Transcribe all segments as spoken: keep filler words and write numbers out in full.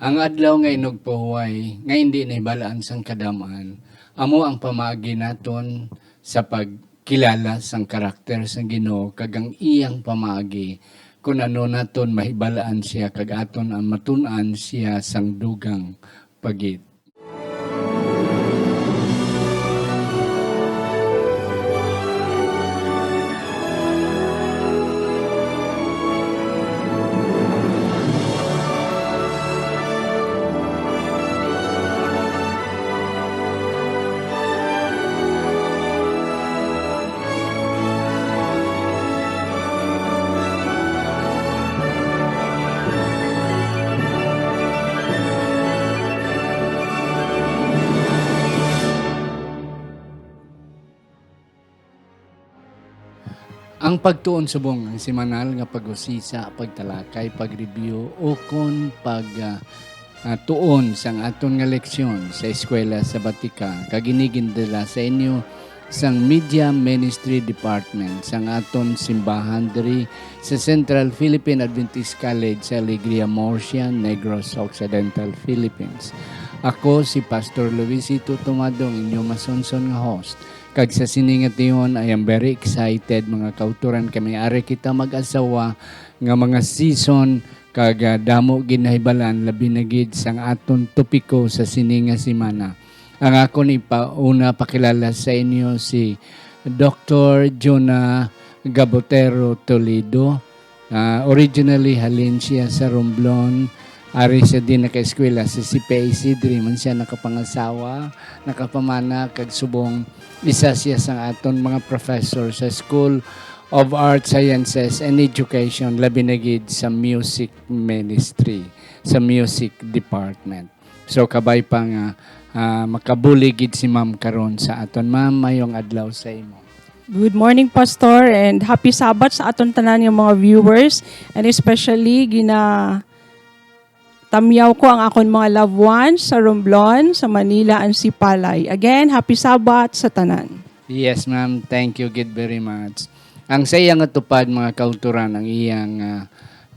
Ang adlaw nga inugpahuway nga hindi nahibalaan sang kadam-an, amo ang pamaagi naton sa pagkilala sang karakter sang Ginoo kag ang iyang pamaagi, kun ano naton mahibalaan siya kag aton ang matun-an siya sang dugang pa gid. Ang pagtuon subong ang semanal nga pag-usisa, pagtalakay, pag-review, ukon pag, ah, ah, tuon sang aton nga leksyon sa Eskwela Sabatika, kag ini gindala sa inyo sang Media Ministry Department sang aton simbahan diri sa Central Philippine Adventist College sa Alegria, Murcia, Negros Occidental, Philippines. Ako si Pastor Luisito Tumado, ang inyo masunson nga host. Kag sa sini nga tion, I am very excited, mga kauturan, kami ari kita mag-asawa nga mga season kag, ah, damo gid nahibalaan, labi na gid sang aton topiko sa sini nga semana. Ang akon ipauna pakilala sa inyo si Doktor Jonah Gabotero Toledo. Ah, originally, halin siya sa Romblon. Ari siya din nakaeskwela sa C P I C. Diri man siya nakapangasawa, nakapamana, kag subong isa siya sa aton mga professor sa School of Arts, Sciences, and Education, labi na gid sa music ministry, sa music department. So, kabay pa nga, ah, makabulig gid si Ma'am karon sa aton. Ma'am, mayong adlaw sa imo. Good morning, Pastor, and happy Sabbath sa aton tanan nga mga viewers, and especially gina-, tamyaw ko ang akon mga loved ones sa Romblon, sa Manila, and Sipalay. Again, happy Sabbath sa tanan. Yes, ma'am. Thank you gid very much. Ang sa iya nga tupad, mga kauturan, ang iyang, ah,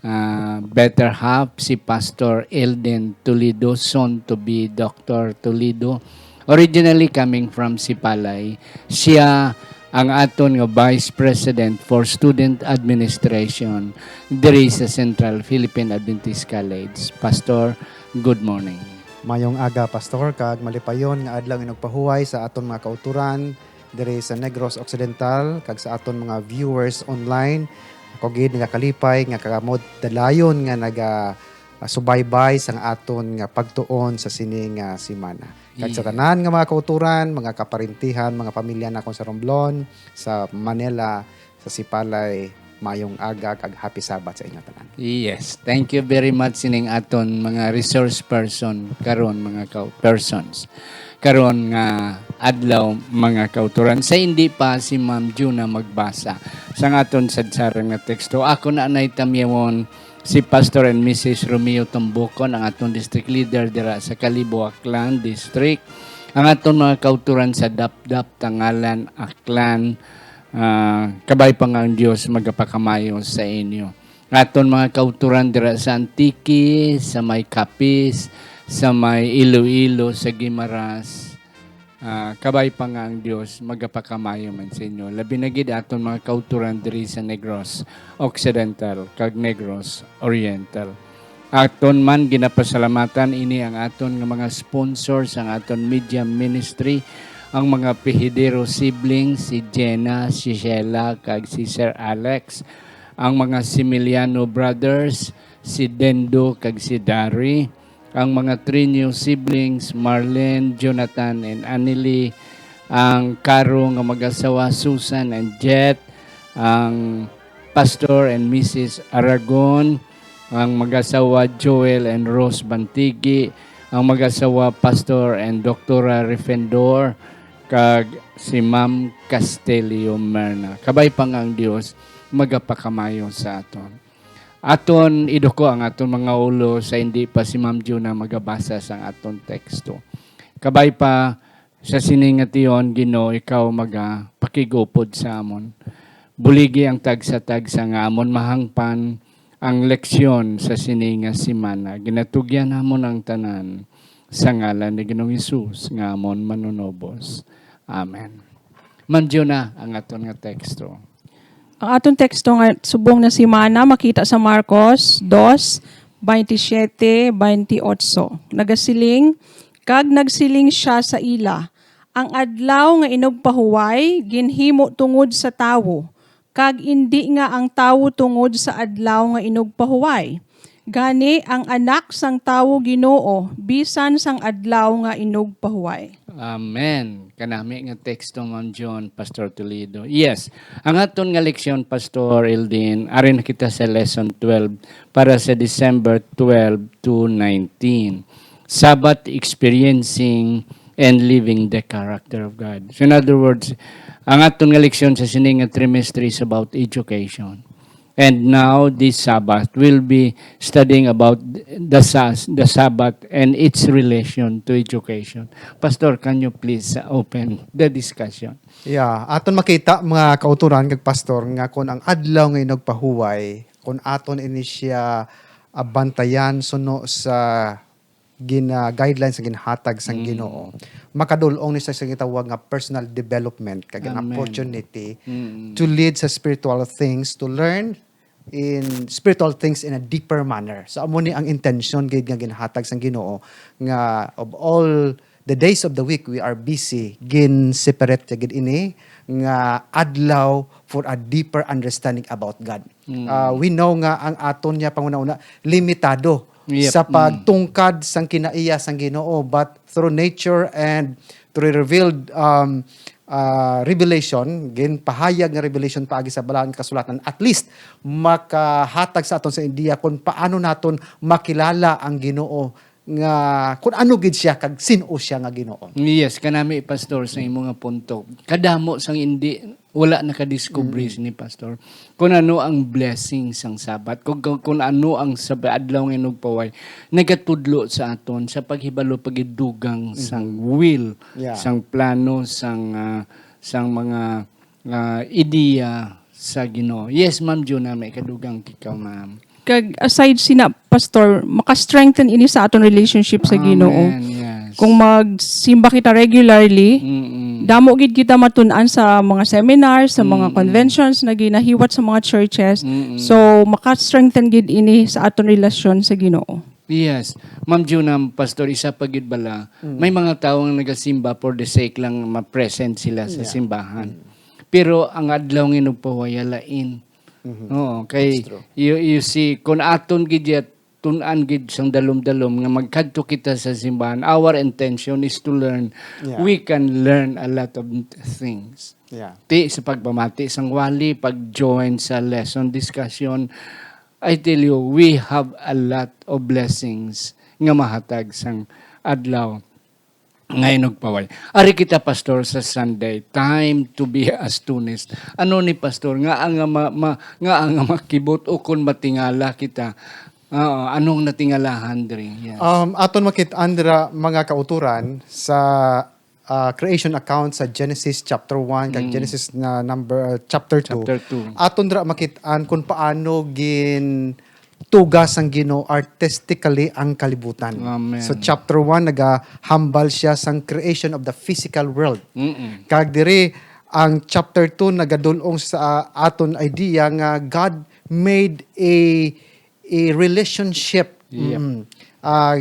ah, better half, si Pastor Elden Toledo, soon to be Doctor Toledo. Originally coming from Sipalay, siya ang aton nga Vice President for Student Administration diri sa Central Philippine Adventist College. Pastor, good morning. Mayong aga, Pastor, kag malipayon nga adlaw inugpahuway sa aton mga kauturan diri sa Negros Occidental kag sa aton mga viewers online. Ako gid nagakalipay nga kamo dalayun nga naga, ah, subaybay sang aton nga pagtuon sa sini nga semana. Kag sa Yes. tanan nga mga kauturan, mga kaparintihan, mga pamilya nakon sa Romblon, sa Manila, sa Sipalay, mayong aga kag happy Sabbath sa inyo tanan. Yes, thank you very much sining aton mga resource person karon, mga ka-, persons. Karon nga adlaw, mga kauturan, sa hindi pa si Ma'am Juna magbasa sang aton sadsarang nga teksto, ako na nay tamyawon si Pastor and Missus Romeo Tumbukon, ang aton district leader dira sa Kalibo, Aklan District, ang aton mga kauturan sa Dapdap, Tangalan, Aklan, ah, kabay pa nga ang Dios magapakamayo sa inyo. Aton mga kauturan dira sa Antique, sa may Capiz, sa may Iloilo, sa Guimaras, ah, kabay pa nga ang Dios magapakamayo man sa inyo. Labi na gid aton mga kauturan diri sa Negros Occidental kag Negros Oriental. Aton man ginapasalamatan ini ang aton nga mga sponsor sang aton media ministry, ang mga Pihidero siblings, si Jenna, si Sheila, kag si Sir Alex, ang mga Similiano brothers, si Dendo kag si Dari, ang mga Trinio siblings, Marlene, Jonathan, and Annelie, ang Caro nga mag-asawa, Susan and Jet, ang Pastor and Missus Aragon, ang mag-asawa Joel and Rose Bantigi, ang mag-asawa Pastor and Doktora Refendor, kag si Ma'am Castelio Merna. Kabay pa nga ang Dios magapakamayo sa aton. Aton iduko ang aton mga ulo sa hindi pa si Ma'am Juna magabasa sang aton teksto. Kabay pa, sa sini nga tion, Ginoo, ikaw magapakigupod sa amon. Buligi ang tagsa-tagsa nga amon mahangpan, ang leksyon sa sini nga semana. Ginatugyan namon ang tanan sa ngalan ni Ginoong Hesus nga amon Manunubos. Amen. Ma'am Juna, ang aton nga teksto. Ang aton teksto nga subong na semana makita sa Marcos dos, twenty-seven, twenty-eight. Nagasiling, kag nagsiling sia sa ila, "Ang adlaw nga inugpahuway ginhimo tungod sa tawo, kag indi nga ang tawo tungod sa adlaw nga inugpahuway. Gani, ang Anak sang Tawo Ginoo bisan sang adlaw nga inugpahuway." Amen. Kanami nga teksto, Ma'am John, Pastor Toledo. Yes, ang aton nga leksyon, Pastor Eldin, ari na kita sa lesson twelve para sa December twelve to nineteen. Sabbath experiencing and living the character of God. So in other words, ang aton nga leksyon sa sini nga trimester is about education. And now, this Sabbath, we'll be studying about the, Sa- the Sabbath and its relation to education. Pastor, can you please, uh, open the discussion? Yeah, aton makita, mga kauturan kag pastor, nga kon ang adlaw nga inugpahuway, kon aton ini siya, ah, bantayan suno sa gin-, ah, guidelines nga ginhatag sang Mm. Ginoo, makadul-ong ni sa, sa gitawag nga personal development kag an Amen. Opportunity Mm. to lead sa spiritual things, to learn in spiritual things in a deeper manner. So, amo ni ang intention gid nga ginhatag sang Ginoo, nga of all the days of the week we are busy, gin-separate niya gid ini nga adlaw for a deeper understanding about God. Mm. Ah, we know nga ang aton niya panghunahuna limitado Yep. sa Mm. pagtungkad sang kinaiya sang Ginoo, but through nature and through revealed, um, ah, revelation, ginpahayag nga revelation paagi sa Balaang Kasulatan, at least makahatag sa aton sa idea kung paano naton makilala ang Ginoo, nga kung ano gid siya kag sin-o siya nga Ginoo. Yes, kanami, Pastor, sa imo nga punto. Kadamo sang hindi, wala nakadiskubre Mm. sini, Pastor, kung ano ang blessing sang Sabbath, kung, kung, kung ano ang sab-, adlaw nga inugpahuway, nagatudlo sa aton sa paghibalo, paghidugang Mhm. sang will, Yeah. sang plano, sang, ah, sang mga, ah, ideya sa Ginoo. Yes, Ma'am Juna, may kadugang ikaw, ma'am. Kag aside sina, Pastor, maka-strengthen ini sa aton relationship sa Ginoo. Amen, yes. Kung magsimba kita regularly, Mm-mm. damo gid kita matun-an sa mga seminars, sa mga Mm-mm. conventions na ginahiwat sa mga churches. Mm-mm. So, maka-strengthen gid ini sa aton relasyon sa Ginoo. Yes. Ma'am Juna, Pastor, isa pa gid bala, Mm. may mga tawo nga nagasimba for the sake lang ma-present sila sa Yeah. simbahan. Mm. Pero ang adlaw nga inugpahuway, lain. Mhm. Oo, kay That's true. you, you see, kung aton gid ya, tun-an gid sang dalom-dalom nga magkadto kita sa simbahan, our intention is to learn. Yeah. We can learn a lot of things. Yeah. Ti sa pagpamati sang wali, pag-join sa lesson discussion, I tell you, we have a lot of blessings nga mahatag sang adlaw nga inugpahuway. Ari kita, Pastor, sa Sunday, time to be astonished. Ano ni, Pastor, nga ang ma, ma, nga ang makibot o kung matingala kita? Oo, anong natingalahan diri? Yes. Um, aton makit-an dira, mga kauturan, sa, ah, creation account sa Genesis chapter one kag Mm. Genesis na number, uh, chapter two. Chapter two. Aton dira makit-an kung paano gin tuga sang Ginoo artistically ang kalibutan. Amen. So, chapter one, nagahambal siya sang creation of the physical world. Mm-mm. Kag diri, ang chapter two nagadul-ong sa aton idea nga God made a, a relationship. Yep. Mm. Ah,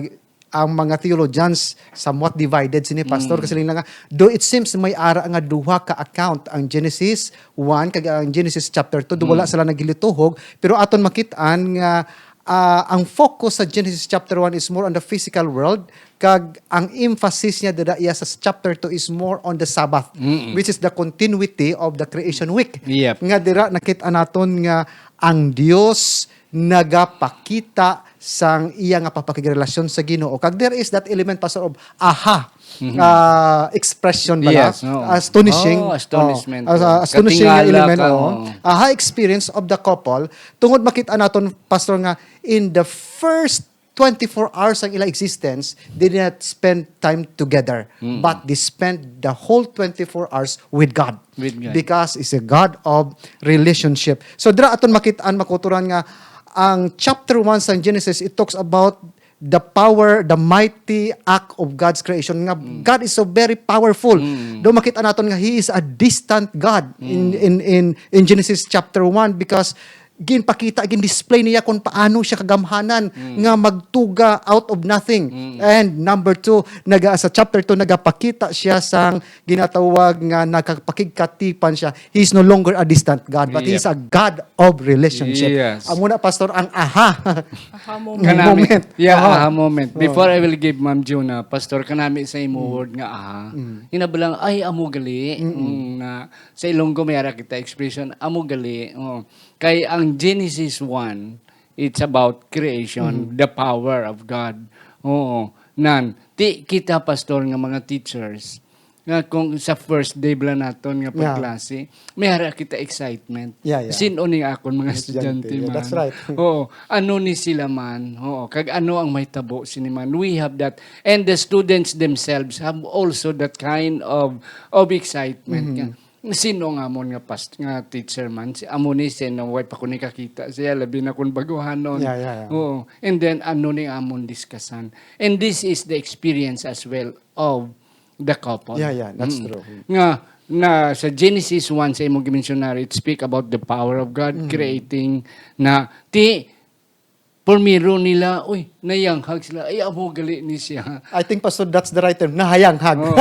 ang mga theologians somewhat divided sini, Pastor, Mm. kasi nila nga, though it seems may ara nga duha ka account ang Genesis one kag ang Genesis chapter two, do wala Mm. sila nagilituhog, pero aton makit-an nga, ah, ang focus sa Genesis chapter one is more on the physical world, kag ang emphasis niya dira iya sa chapter two is more on the Sabbath, Mm-mm. which is the continuity of the creation week. Yep. Nga dira nakit-an naton nga ang Dios nagapakita sang iya nga papakigrelasyon sa Ginoo. Kag there is that element, Pastor, of aha, Mhm. ah, expression bala. Yes, oo. Astonishing. Oh, astonishment, Oh, ah, oo. Astonishing nga Katingala element, ka, oo. Oo. Aha experience of the couple. Tungod makita naton, Pastor, nga in the first twenty-four hours ang ila existence, they did not spend time together, Mm. but they spent the whole twenty-four hours with God. With God. Because is a God of relationship. So, dira aton makit-an, makuturan nga ang chapter one sa Genesis, it talks about the power, the mighty act of God's creation. Nga God is so very powerful. Daw makita naton nga He is a distant God in, in, in, in Genesis chapter one, because ginpakita, gin-display niya kung paano siya kagamhanan nga magtuga out of nothing. And number two, naga, sa chapter two, nagapakita siya sang ginatawag nga nakapakigkatipan siya. He is no longer a distant God, but He is Yep. a God of relationship. Yes. Amo na, Pastor, ang aha Aha moment. Kanami, moment. Yeah, Aha. aha moment. Oh. Before I will give Ma'am Juna, Pastor, kanami sa imo Mm. word nga aha. Mm. Hinabalang, ay, amo gali. Mm-mm. Mm, na, sa Ilonggo, may ara kita expression, amo gali. Oh. Kay ang Genesis one, it's about creation, Mm. the power of God. Oo. Nan, ti kita, Pastor, nga mga teachers, nga kung sa first day bala naton nga Yeah. pagklase, may ara kita excitement. Yeah, yeah. Sin-o ni akon mga Mga estudyante, estudyante, yeah, man? that's right. Oo. Ano ni sila man? Oo. Kag ano ang mahitabo sini man? We have that. And the students themselves have also that kind of, of excitement. Mhm. Nga, sin-o nga amon nga past-, nga teacher man? Si, amo ni, sin-o, way pa ko ni kakita siya, labi na kung baguhanon. Yeah, yeah, yeah. Oo. And then, ano ni amon diskasan? And this is the experience as well of the couple. Yeah, yeah, that's Mm. true. Nga, na sa Genesis one sa imong gimensionar, it speak about the power of God Mm. creating na ti, primero nila, uy, nayanghag sila. Ay, amo gali ni siya. I think, Pastor, that's the right term. Nahayanghag. Oo.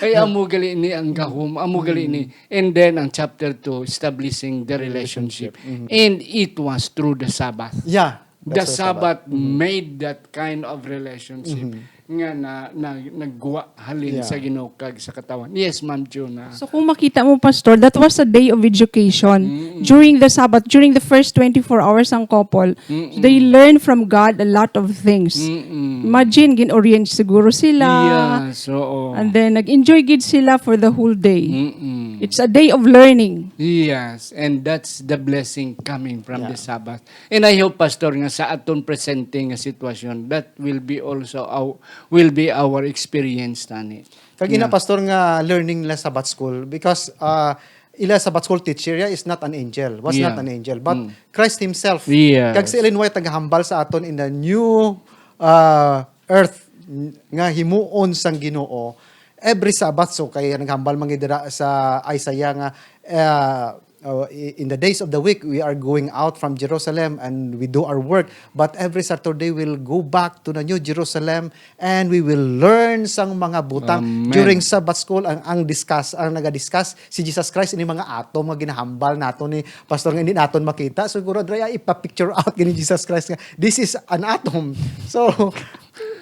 Ay, amo gali ni ang gahom. Amo gali Mm. ni. And then, ang chapter two, establishing the relationship. Relationship. Mm. And it was through the Sabbath. Yeah. The That's the Sabbath Sabbath. Mm. made that kind of relationship Mm-hmm. nga na, na, nagwa halin Yeah. sa Ginoo kag sa katawhan. Yes, Ma'am Juna. So, kung makita mo, Pastor, that was a day of education. Mm-mm. During the Sabbath, during the first twenty-four hours ang couple, Mm-mm. they learn from God a lot of things. Mm-mm. Imagine, gin-orient siguro sila. Yes, oo. And then, nag-enjoy gid sila for the whole day. Mm-mm. It's a day of learning. Yes, and that's the blessing coming from the Yeah. Sabbath. And I hope, Pastor, nga sa aton presente nga sitwasyon, that will be also our, will be our experience, tani. Kag ina, Yeah. Pastor, nga learning nila Sabbath school, because, uh, ila Sabbath school teacher, yeah, is not an angel, was Yeah. not an angel, but Mm. Christ himself. Yes. Kag si Ellen White naghambal sa aton in the new, uh, earth nga himuon sang Ginoo, every Sabbath, so kay naghambal man gid dira sa Isaiah nga, uh, uh, i-, in the days of the week, we are going out from Jerusalem and we do our work. But every Saturday, we'll go back to the New Jerusalem and we will learn sang mga butang Amen. during Sabbath school. Ang, ang discuss, ang naga-discuss si Jesus Christ, ini mga atom nga ginahambal nato ni Pastor nga hindi naton makita. Siguro, dre, ay, ipa-picture out gini Jesus Christ nga, "This is an atom." So,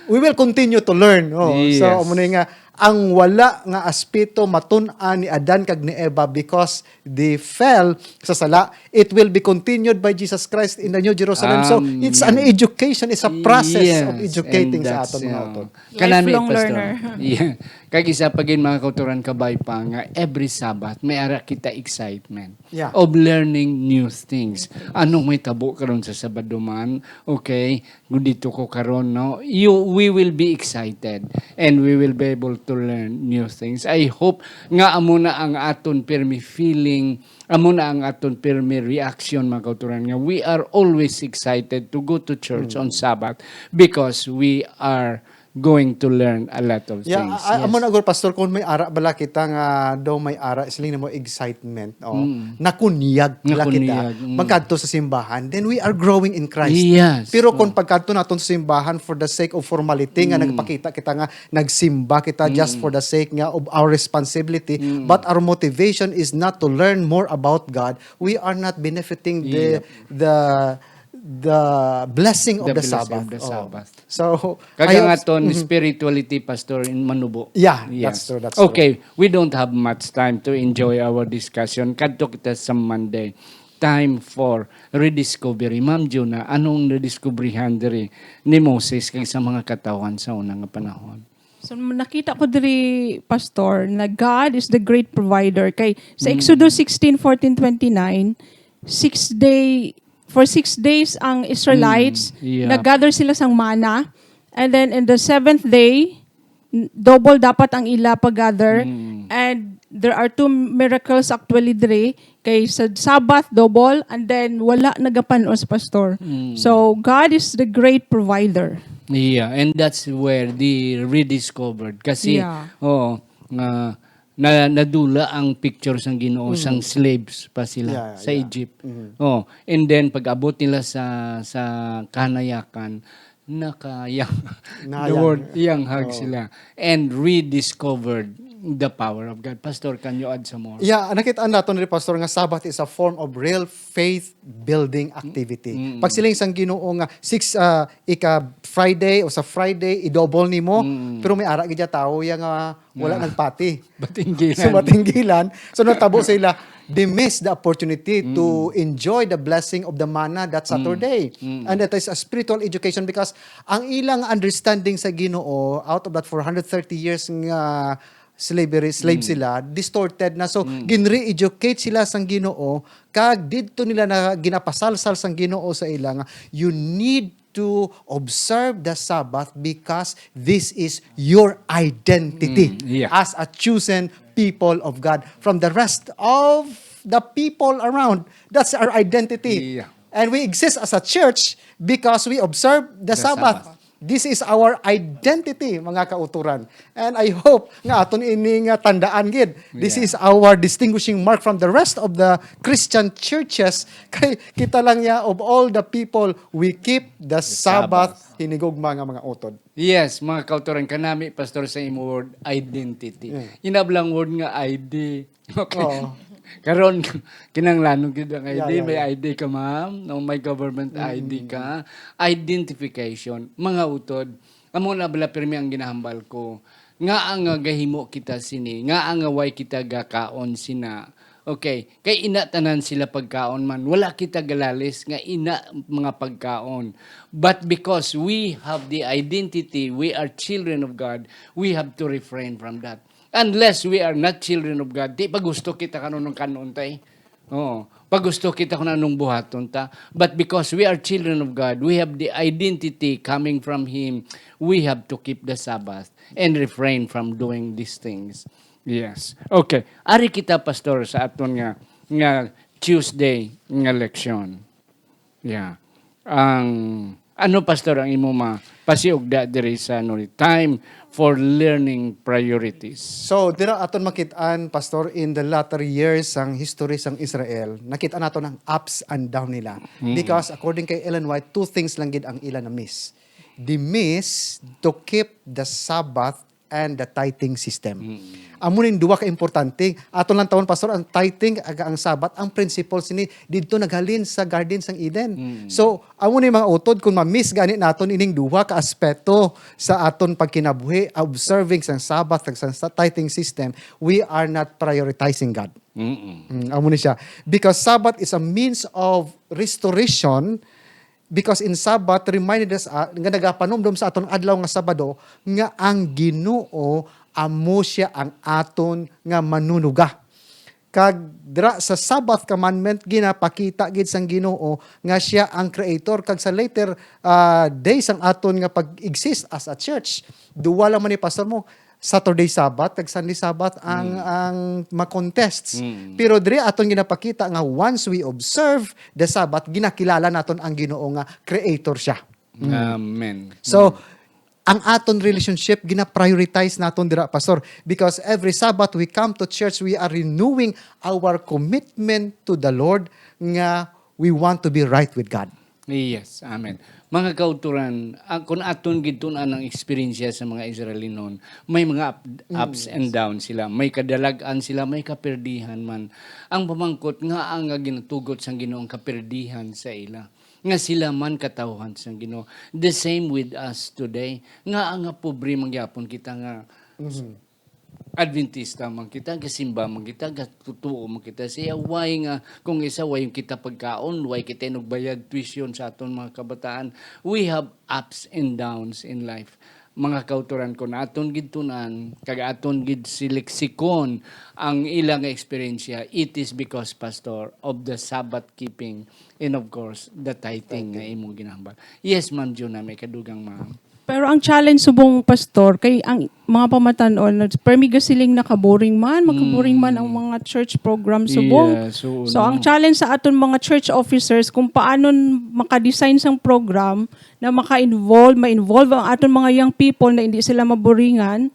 we will continue to learn. Oh. So, Yes. amo na nga, ang wala nga aspeto matun-an ni Adan kag ni Eva because they fell sa sala, it will be continued by Jesus Christ in the New Jerusalem. So, it's an Amen. education, it's a process of Yes, educating and sa that's, aton mga uh, utot. Kanami, Lifelong Pastor. learner. Yeah. Kag isa pa gid, mga kautoran, kabay pa nga every Sabbath may ara kita excitement Yeah. of learning new things. Anong may tabo karon sa Sabado man? Okay, kung dito ko karon, no? You, we will be excited and we will be able to learn new things. I hope nga amo na ang aton pirmi feeling, amo na ang aton pirmi reaction, mga kautoran, nga we are always excited to go to church Mm. on Sabbath because we are going to learn a lot of Yeah, things. a-, a-, amo Yes. na, guro, Pastor, kung may ara bala kita nga daw may ara, siling nimo excitement, oh, Mm. nakunyag bala kita, Nakunyag, mm. magkadto sa simbahan, then we are growing in Christ. Yes. Pero kung Oh. pagkadto naton sa simbahan for the sake of formality, nga Mm. nagpakita kita nga nagsimba kita just Mm. for the sake nga of our responsibility, Mm. but our motivation is not to learn more about God, we are not benefiting the, Yep. the, the blessing of The the blessing Sabbath. of the Oh. Sabbath. So, Kag I ang hope aton Mhm. spirituality, Pastor, in manubo. Yeah, Yeah. that's true, that's true. Okay, we don't have much time to enjoy our discussion. Kadto kita sa Monday. Time for rediscovery. Ma'am Juna, anong nadiskubrihan diri ni Moses kag sa mga katawhan sa una nga panahon? So, nakita ko diri, Pastor, na God is the great provider. Kay sa Mm. Exodus sixteen, fourteen, twenty-nine, six day, for six days ang Israelites, Mm, yeah. nag-gather sila sang mana. And then in the seventh day, n-, double dapat ang ila pag-gather. Mm. And there are two miracles actually diri. Kay sa Sabbath, double, and then wala nagapan-os, Pastor. Mm. So, God is the great provider. Yeah, and that's where they rediscovered. Kasi, Yeah. Oo, nga na, nadula ang picture sang Ginoo sang slaves pa sila Yeah, sa yeah. Egypt. Oh, and then pag-abot nila sa sa kahanayakan, naka young, the Nayang. word young hag Oh. sila and rediscovered the power of God. Pastor, can you add some more? Yeah, nakita naton ni Pastor nga Sabbath is a form of real faith building activity. Pagsiling sang Ginoo nga six uh, ika Friday o sa Friday i-double nimo, pero may ara gid ya tawo ya nga wala Ah. nagpati. Batinggilan. So batinggilan. So natabo sila, they miss the opportunity to enjoy the blessing of the manna that Saturday. And that is a spiritual education because ang ilang understanding sa Ginoo out of that four hundred thirty years nga slavery, slave sila, distorted na. So, gin-re-educate sila sang Ginoo, kag didto nila na ginapasalsal sang Ginoo sa ila nga, "You need to observe the Sabbath because this is your identity Mm, yeah. as a chosen people of God from the rest of the people around." That's our identity. Yeah. And we exist as a church because we observe the, The Sabbath. Sabbath. This is our identity, mga kauturan. And I hope nga aton ini nga tandaan gid. This Yeah. is our distinguishing mark from the rest of the Christian churches. Kay kita lang ya, of all the people, we keep the, Sabbath, Sabbath. Hinigugma nga mga utod. Yes, mga kauturan, kanami, Pastor, sa imo word, identity. Yeah. Inablang word nga I D. Okay. Oo. Karon, kinahanglanon gid ang I D. Yeah, yeah, May yeah. I D ka, ma'am. No, may government I D ka. Identification. Mga utod. Amo na bala pirmi ang ginahambal ko. Nga ang gahimo kita sini, nga ang way kita gakaon sina. Okay, kay ina tanan sila pagkaon man. Wala kita galalis nga ina mga pagkaon. But because we have the identity, we are children of God, we have to refrain from that. Unless we are not children of God, di pa gusto kita kanunong kanon tay. Oo. Pag gusto kita kung anong buhaton ta. But because we are children of God, we have the identity coming from Him. We have to keep the Sabbath and refrain from doing these things. Yes. Okay. Ari kita, Pastor, sa aton nga, nga Tuesday nga leksyon. Yeah. Ang ano, Pastor, ang imo mapasiugda diri sa ano, time for learning priorities? So, dira aton makit-an, Pastor, in the latter years sang history sang Israel, nakita naton ang ups and down nila. Because according kay Ellen White, two things lang gid ang ila na-miss. They miss to keep the Sabbath and the tithing system. Amo ning duha ka importante. Aton lang tawon, Pastor, ang tithing ag ang Sabbath, ang principle sini didto naghalin sa Garden sang Eden. So, amo ni mga utod kung ma-miss gani naton ining duha ka aspeto sa aton pagkinabuhi, observing sang Sabbath ag sang sa tithing system, we are not prioritizing God. Mm-mm. Mm, amo ni siya. Because Sabbath is a means of restoration. Because in Sabbath reminded us, ah, nga nagapanumdom sa aton adlaw nga Sabado, nga ang Ginoo amo siya ang aton nga manunuga. Kag dira sa Sabbath commandment, ginapakita gid sang Ginoo nga siya ang creator. Kag sa later, ah, days ang aton nga pag-exist as a church, duwa lang man ni, Pastor, mo Saturday Sabbath kag Sunday Sabbath ang ang ma-contests. Pero diri aton ginapakita nga once we observe the Sabbath, ginakilala naton ang Ginoo nga creator siya. Amen. So, ang aton relationship gina-prioritize naton dira, Pastor, because every Sabbath we come to church, we are renewing our commitment to the Lord nga we want to be right with God. Yes, amen. Mga kauturan, ah, kung aton gid tun-an ang eksperyensya sa mga Israelinon, may mga up- ups and downs sila, may kadalag-an sila, may kaperdihan man. Ang pamangkot nga ang nga ginatugot sang Ginoo ang kaperdihan sa ila, nga sila man katawhan sang Ginoo. The same with us today. Nga ang nga pobre man gyapon kita nga Adventista man kita, gasimba man kita, gatutuo man kita sa iya. Why nga, kung isa, why yung kita pagkaon, why kita nagbayad tuition sa aton mga kabataan? We have ups and downs in life. Mga kauturan, kung aton gid tun-an, kag aton gid siliksikon ang ilang eksperyensya, it is because, Pastor, of the Sabbath keeping and of course, the tithing nga imong ginahambal. Yes, Ma'am Juna, may kadugang, ma'am. Pero ang challenge subong, Pastor, kay ang mga pamatan-on, permi gasiling nakaboring man, makaboring man ang Mm. mga church program subong. Yeah, so, So, ang no. challenge sa aton mga church officers kung paano maka-design sang program na maka-involve, ma-involve ang aton mga young people na hindi sila maboringan,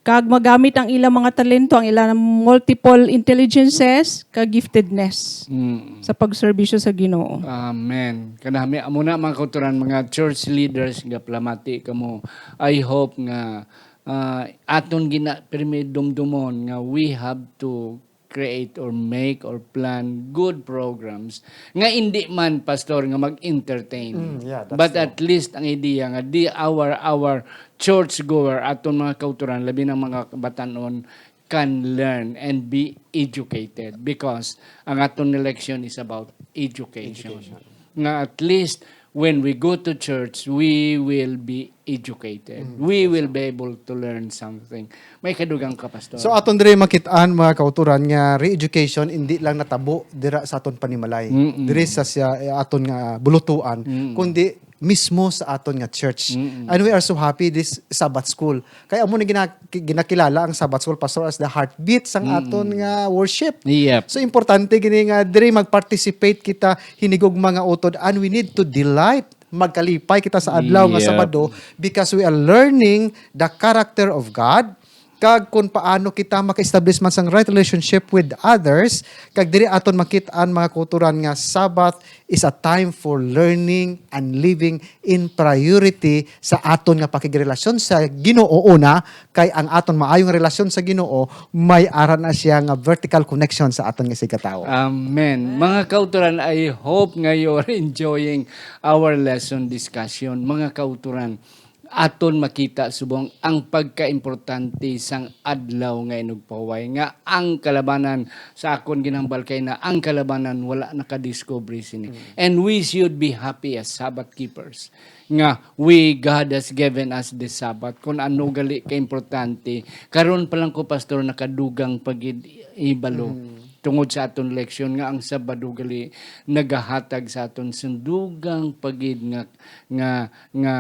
kag magamit ang ilang mga talento, ang ilang multiple intelligences, kag giftedness Mm. sa pagserbisyo sa Ginoo. Amen. Kanami, amo na, mga kauturan, mga church leaders nga palamati kamo. I hope nga, ah, aton gina-, pirmi dumdumon nga we have to create or make or plan good programs nga hindi man, Pastor, nga mag-entertain. Mm, yeah, that's But true. at least ang idea nga di our, our church goer, aton mga kauturan, labi ng mga kabatan-on, can learn and be educated because ang aton election is about education. Education. Nga at least when we go to church, we will be educated. Mm, We yes, will sir. be able to learn something. May kadugang ka, Pastor. So, aton diri makit-an, mga kauturan, nga re-education hindi lang natabo dira sa aton panimalay. Mm-mm. Diri sa siya, eh, aton nga bulutuan, Mm. kundi mismo sa aton nga church. Mm-mm. And we are so happy this Sabbath School. Kaya amo na gina-, ginakilala ang Sabbath School, Pastor, as the heartbeat sang Mm-mm. aton nga worship. Yep. So, importante gini nga diri mag-participate kita, hinigugma nga utod, and we need to delight, magkalipay kita sa adlaw nga Yep. Sabado because we are learning the character of God, kag kung paano kita maka-establish man sang right relationship with others, kag diri aton makit-an, mga kauturan, nga Sabbath is a time for learning and living in priority sa aton nga pakigrelasyon sa Ginoo una, kay ang aton maayong relasyon sa Ginoo may ara na siya nga vertical connection sa aton nga isigkatawo. Amen. Mga kauturan, I hope nga you are enjoying our lesson discussion. Mga kauturan, aton makita subong ang pagkaimportante sang adlaw nga inugpahuway, nga ang kalabanan, sa akon ginhambal kay na ang kalabanan wala nakadiscover sini. Mm. And we should be happy as Sabbath keepers nga we, God has given us the Sabbath. Kung ano gali kaimportante, karon pa lang ko, Pastor, nakadugang pa gid ibalo Mm. tungod sa aton leksyon nga ang Sabado gali nagahatag sa aton sing dugang pa gid nga, nga, nga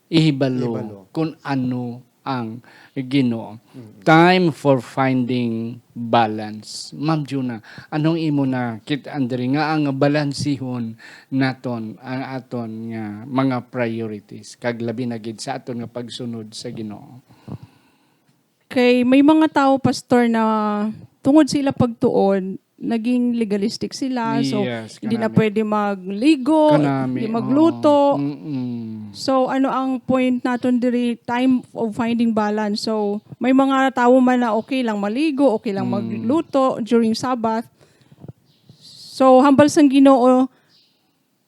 ihibalo Ihibalo. kung ano ang Ginoo. Mm. Time for finding balance. Ma'am Juna, anong imo nakit-an diri nga ang balansihon naton ang aton nga mga priorities, kag labi na gid sa aton nga pagsunod sa Ginoo? Kay may mga tawo, Pastor, na tungod sa ila pagtuon, naging legalistic sila. So, Yes, hindi na kanami. pwede magligo, Kanami, hindi magluto. oo. Mm-mm. So, ano ang point naton diri? Time of finding balance. So, may mga tawo man na okay lang maligo, okay lang Mm. magluto during Sabbath. So, hambal sang Ginoo,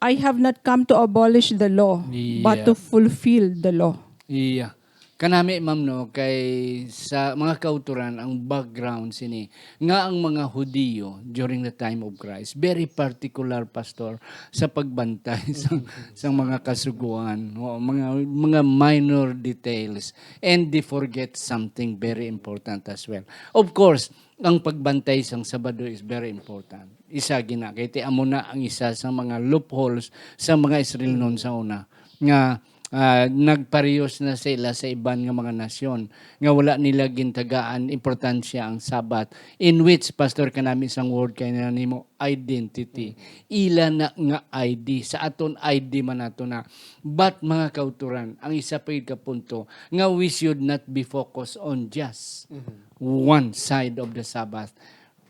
"I have not come to abolish the law, but to Yeah. fulfill the law." Iya. Kanami, ma'am, no, kay sa mga kauturan, ang background sini, nga ang mga Hudiyo during the time of Christ, very particular, Pastor, sa pagbantay sa, sa mga kasugoan, o mga, mga minor details, and they forget something very important as well. Of course, ang pagbantay sang Sabado is very important. Isa gina, kay ti amo na ang isa sa mga loopholes sa mga Israelnon sa una, nga, ah, nagparehas na sila sa iban nga mga nasyon, nga wala nila gintagaan importansya ang Sabbath, in which, Pastor, kanami sang word kay na nimo, identity. Ila na nga I D. Sa aton I D man nato na. But, mga kauturan, ang isa pa gid ka punto nga we should not be focused on just Mhm. one side of the Sabbath.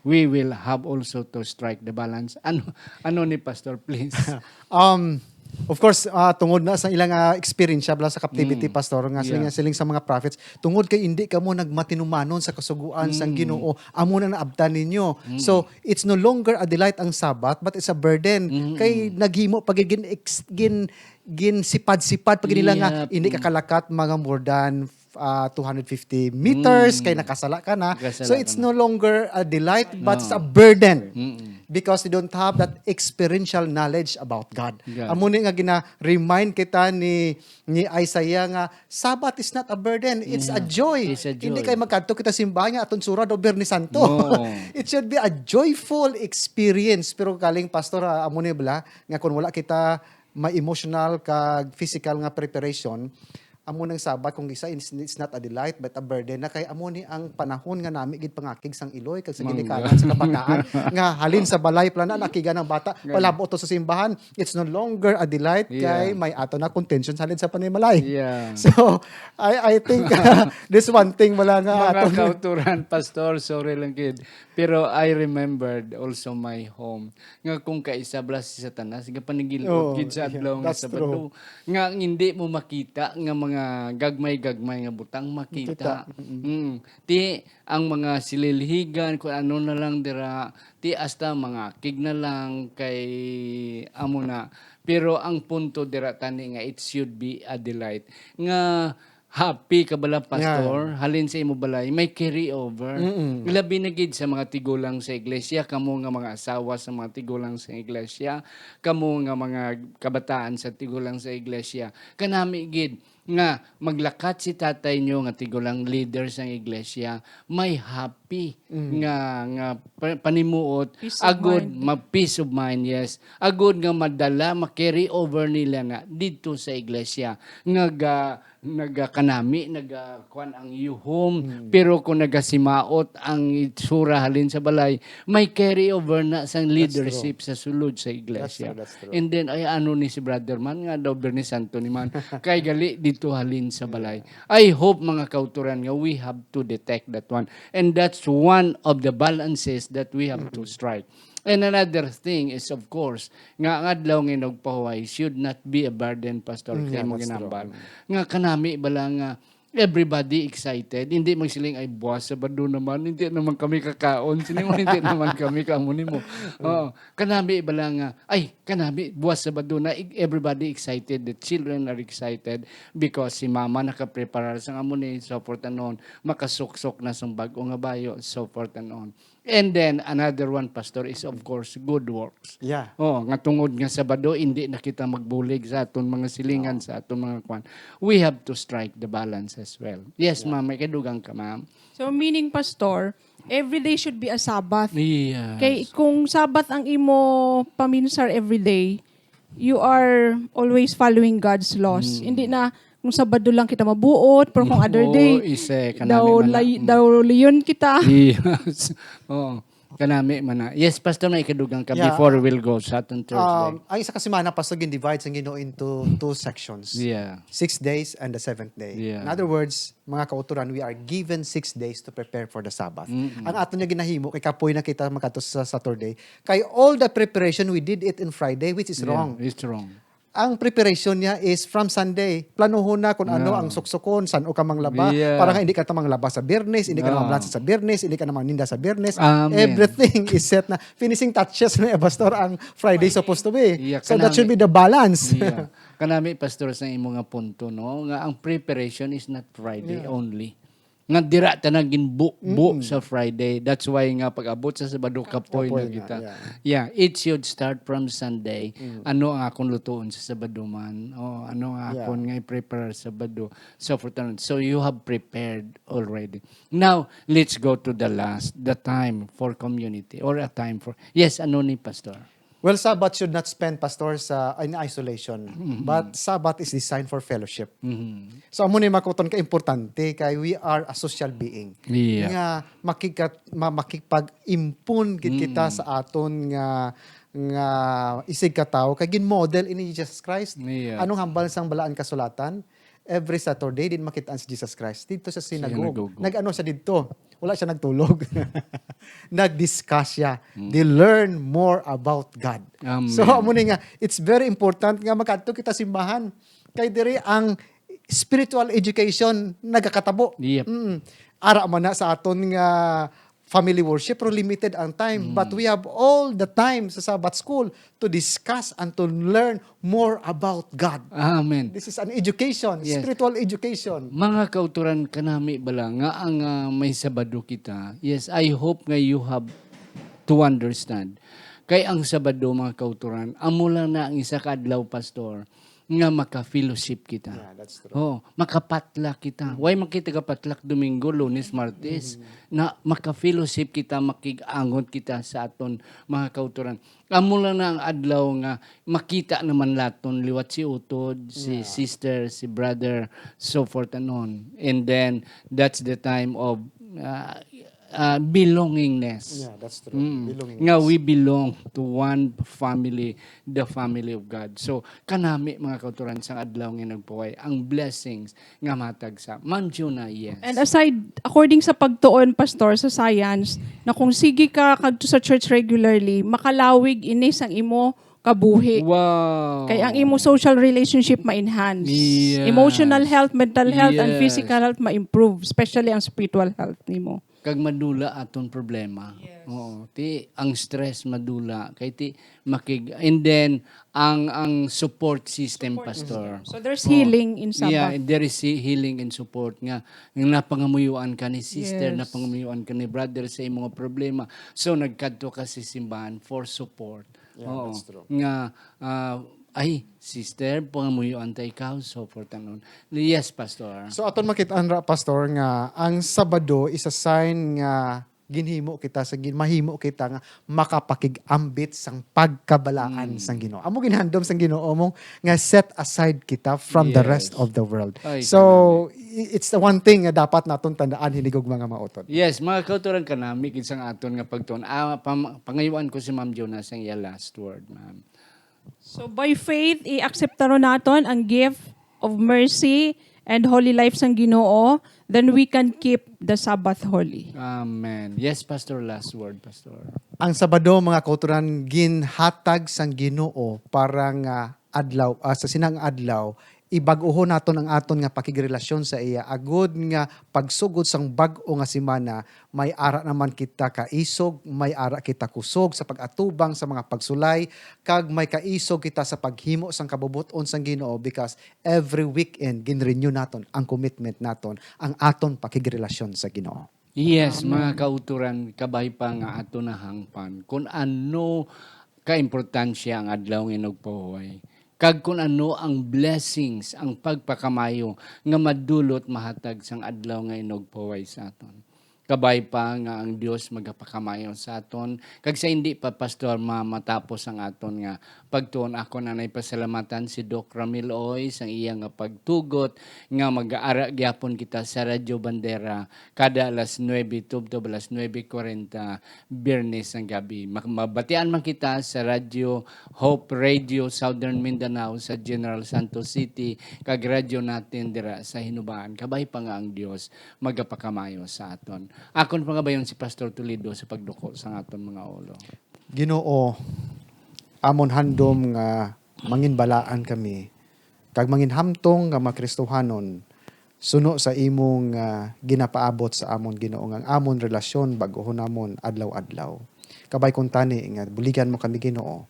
We will have also to strike the balance. Ano, ano ni Pastor, please? Um, of course, ah, tungod na sa ilang, ah, experience siya bala sa captivity, Mm. Pastor, nga siling, Yeah. siling sa mga prophets, tungod kay hindi kamo nagmatinumanon sa kasugoan sang Mm. Ginoo, amo na naabtan ninyo. Mm. So, it's no longer a delight ang Sabbath, but it's a burden. Mm. Kay naghimo pa gid gin ex-, gin, ginsipad-sipad pa gid nila nga, Yep. hindi ka kalakat mga more than, ah, two hundred fifty meters, Mm. kay nakasala ka na. Nakasala So, ka it's na. no longer a delight, but it's a No. burden. Mm. Because they don't have that experiential knowledge about God. God. Amo ni nga gina-remind kita ni, ni Isaiah nga, "Sabbath is not a burden, it's a Yeah. joy." It's a Hindi joy. kay magkadto kita simbahan nga aton sura daw Biyernes Santo. Oo. It should be a joyful experience. Pero kaling, Pastor, ah, amo ni bala, nga kung wala kita may emotional kag physical nga preparation, amo nang Sabbath, kung isa, it's, it's not a delight, but a burden na. Kay amo ni ang panahon nga nami gid pangakig sang iloy kag sa ginikanan sa kabataan, nga halin sa balay pala na nakigan ang bata, palabot to sa simbahan. It's no longer a delight, kay may ato na contention sa halin sa panimalay. Yeah. So, I, I think, this one thing wala nga mga ato na kauturan, Pastor, sorry lang gid. Pero I remembered also my home, nga kung kaisa bala si Satanas, gapanigil-od Oo, gid sa yeah, adlaw nga that's Sabado, true. Nga hindi mo makita nga mga gagmay-gagmay nga butang makita. Makita, mm-mm. Mm. Ti ang mga sililhigan, kung ano na lang dira, ti hasta mga kig na lang kay amo na. Pero ang punto dira tani nga it should be a delight. Nga happy ka bala, Pastor, yeah, halin sa imo balay, may carry over. Mm-mm. Labi na gid sa mga tigulang sa iglesia, kamo nga mga asawa sa mga tigulang sa iglesia, kamo nga mga kabataan sa tigulang sa iglesia. Kanami gid nga maglakat si tatay nyo nga tigulang leader sa iglesia, may happy mm, nga, nga pa-, panimuot, peace of agud mind. Ma-, peace of mind, yes. Agud nga madala, ma-carry over nila na didto sa iglesia. Nga ga-, nagakanami, nagakuan ang yuhom, mm, pero kung nagasimaot ang itsura halin sa balay, may carry over na sang leadership sa sulod sa iglesia. That's true, that's true. And then, ay, ano ni si brother man nga daw Biyernes Santo ni man, kay gali dito halin sa balay. I hope, mga kauturan, nga we have to detect that one. And that's one of the balances that we have to strike. And another thing is, of course, nga ang adlaw nga nagpahuway should not be a burden, Pastor, mm, kay yeah, mo ginambal. Nga kanami bala nga everybody excited, hindi magsiling, "Ay, buwas Sabado naman, hindi naman kami kakaon." Sino mo, "Hindi naman kami kamo nimo." Oo, kanami bala nga, "Ay, kanami, buwas Sabado na." Everybody excited, the children are excited because si mama nakapreparar sa amo ni, so forth and on, makasuksok na sa bag-o nga bayo, so forth and on. And then, another one, Pastor, is of course, good works. Yeah. Oh, nga tungod nga Sabado, hindi na kita magbulig sa aton mga silingan, sa aton mga kwan. We have to strike the balance as well. Yes, yeah, ma'am, may kadugang ka, ma'am. So, meaning, Pastor, every day should be a Sabbath. Yes. Kay kung Sabbath ang imo paminsar every day, you are always following God's laws. Mm. Hindi na kung Sabado lang kita mabuot, pero kung other day, is, eh, kanami daw man na. Lay-, mm, daw leon kita. Yes. Oo. Kanami man na. Yes, Pastor, may ikadugang ka. Yeah. Before we'll go sa aton Thursday. Um, ang isa ka semana, Pastor, gin-divide sang Ginoo into two sections. Yeah. Six days and the seventh day. Yeah. In other words, mga kauturan, we are given six days to prepare for the Sabbath. Mm-mm. Ang aton nga ginahimo, kay kapoy na kita magkadto sa Saturday. Kay all the preparation, we did it in Friday, which is wrong. Yeah, it's wrong. Ang preparation niya is from Sunday. Planuhon na kung ano ang suksukon, san-o ka manglaba. Yeah. Para nga hindi ka na manglaba sa Biyernes, hindi ka na mamlansa sa Biyernes, hindi ka na mangninda sa Biyernes. Amen. Everything is set na. Finishing touches na, eh, Pastor, ang Friday supposed to be. Yeah, so that should be the balance. Yeah. Kanami, Pastor, sa imo nga punto, no? Nga ang preparation is not Friday only. Nga dira ta na ginbubo sa Friday. That's why nga pag-abot sa Sabado, kapoy na kita. Yeah, it should start from Sunday. Mm. Ano ang akon lutuon sa Sabado man? O, ano ang akon nga i-prepare sa Sabado? So, for tanan. So, you have prepared already. Now, let's go to the last, the time for community or a time for, yes, ano ni, Pastor? Well, Sabbath should not spend, Pastor, sa, in isolation. Mm-hmm. But Sabbath is designed for fellowship. Mm-hmm. So, amo ni makuton ka importante kay we are a social being. Yeah. Nga makika-, ma-, makikipag-impon gid kita sa aton nga, nga isigkatawo kay gin-model ini ni Jesus Christ. Yeah. Anong hambal sang Balaan Kasulatan? Every Saturday, din makitaan si Jesus Christ dito sa synagogue. Synagogue. Nag-ano siya dito? Wala siya nagtulog. Nag-discuss siya. Mm. They learn more about God. Amen. So, amo ni nga, it's very important nga magkadto kita simbahan. Kay diri ang spiritual education nagakatabo. Yep. Mm. Ara man na sa aton nga family worship, pero limited ang time. Mm. But we have all the time sa Sabbath School to discuss and to learn more about God. Amen. This is an education, yes, spiritual education. Mga kauturan, kanami bala nga ang, ah, may Sabado kita? Yes, I hope nga you have to understand. Kay ang Sabado, mga kauturan, amo lang na ang isa ka adlaw, Pastor, nga maka-fellowship kita. Yeah, that's true. Oh, makapatlak kita. Why makita ka patlak Domingo, Lunes, Martes? Na maka-fellowship kita, makig-angot kita sa aton mga kauturan. Amo lang na ang adlaw nga makita naman laton liwat si utod, si sister, si brother, so forth and on. And then, that's the time of uh, uh, belongingness. Yeah, that's true. Mm. Belongingness. Nga we belong to one family, the family of God. So, kanami, mga kauturan, sang adlaw nga nagpuway, ang blessings nga matag sa Ma'am Juna, yes. And aside, according sa pagtuon, Pastor, sa science, na kung sige ka kadto sa church regularly, makalawig ini sang imo kabuhi. Wow. Kay ang imo social relationship ma-enhance. Yes. Emotional health, mental health, and Yes. physical health ma-improve, especially ang spiritual health nimo. Kag madula aton problema. Oo, ti ang stress madula kay ti makig, and then ang ang support system, pastor. So there's Oo. healing in Yeah, Sabbath. There is he- healing and support nga, nga napangamuyuan ka ni sister, Yes. napangamuyuan ka ni brother sa imong problema. So nagkadto ka sa simbahan for support. Yeah, Oo. That's true. Nga ah, ay sister, pangamuyuan ta ikaw, so forth and on. Yes, pastor. So aton makit-an ra, Pastor, nga ang Sabado is a sign nga ginhimo kita sa gin mahimo kita nga makapakig-ambit sang pagkabalaan Mm. sang Ginoo. Amo ginhandom sang Ginoo mo nga set aside kita from the rest Yes. Of the world. Ay, So i- it's the one thing nga dapat naton tandaan, hinigog mga mautod. Yes, mga kauturan, kanami gid sang aton nga pagtuon. Ah, pam- pangayuan ko si Ma'am Jonas ang iya last word, ma'am. So by faith, i-akseptaron naton ang gift of mercy and holy life sang Ginoo, then we can keep the Sabbath holy. Amen. Yes, Pastor, last word, Pastor. Ang Sabado, mga kauturan, ginhatag sang Ginoo para nga adlaw, ah, sa sinang adlaw, ibag-uhon naton ang aton nga pakigrelasyon sa iya, agud nga pagsugod sang bag-o nga semana, may ara naman kita kaisog, may ara kita kusog sa pag-atubang sa mga pagsulay, kag may kaisog kita sa paghimo sang kabubot-on sang Ginoo, because every weekend ginrenew naton ang commitment naton, ang aton pakigrelasyon sa Ginoo. Yes, mga kauturan, kabay pa nga ato nahangpan kung ano kaimportansya ang adlaw nga inugpahuway, kag kung ano ang blessings, ang pagpakamayo nga madulot mahatag sang adlaw nga inugpahuway sa aton. Kabay pa nga ang Dios magapakamayo sa aton, kag sa hindi pa, Pastor, ma- matapos ang aton nga pagtuon, ako na nay pasalamatan si Doc Ramil Oy sang iya nga pagtugot nga mag-aara gyapon kita sa Radyo Bandera kada alas nuebe tubtob alas nuebe kwarenta Biyernes sang gabi. Mak- mabatian man kita sa Radyo Hope Radio Southern Mindanao sa General Santos City, kag Radyo Natin dira sa Hinubaan. Kabay pa nga ang Dios magapakamayo sa aton. Akon pangabayon si Pastor Toledo sa pagduko sang aton mga ulo. Ginoo, amon handom nga manginbalaan kami kag manginhamtong nga mga Kristohanon suno sa imong, ah, ginapaabot sa amon, Ginoo, nga ang amon relasyon bag-ohon namon adlaw-adlaw. Kabay kuntani nga buligan mo kami, Ginoo,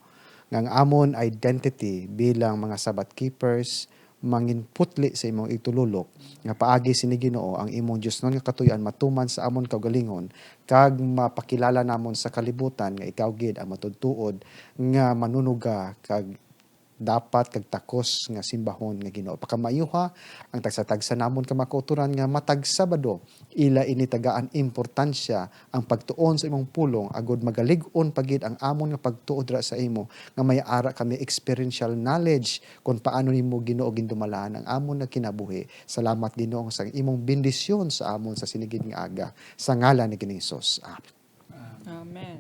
nga ang amon identity bilang mga Sabbath keepers manginputli sa imong itululok, nga paagi sini, Ginoo, ang imong diosnon nga katuy-an matuman sa amon kaugalingon, kag mapakilala namon sa kalibutan nga ikaw gid ang matuod-tuod nga manunuga kag dapat kag takos nga simbahon nga Ginoo. Pakamayuha ang tagsa-tagsa namon ka mga kauturan nga matag Sabado ila ini tagaan importansya ang pagtuon sa imong pulong, agud magalig-on pa gid ang amon nga pagtuo dira sa imo, nga may ara kami experiential knowledge kung paano nimo, Ginoo, gindumalaan ang amon nga kinabuhi. Salamat, Ginoo, sa imong bendisyon sa amon sa sini gid nga aga, sa ngalan ni Ginoong Jesus. Amen. Amen.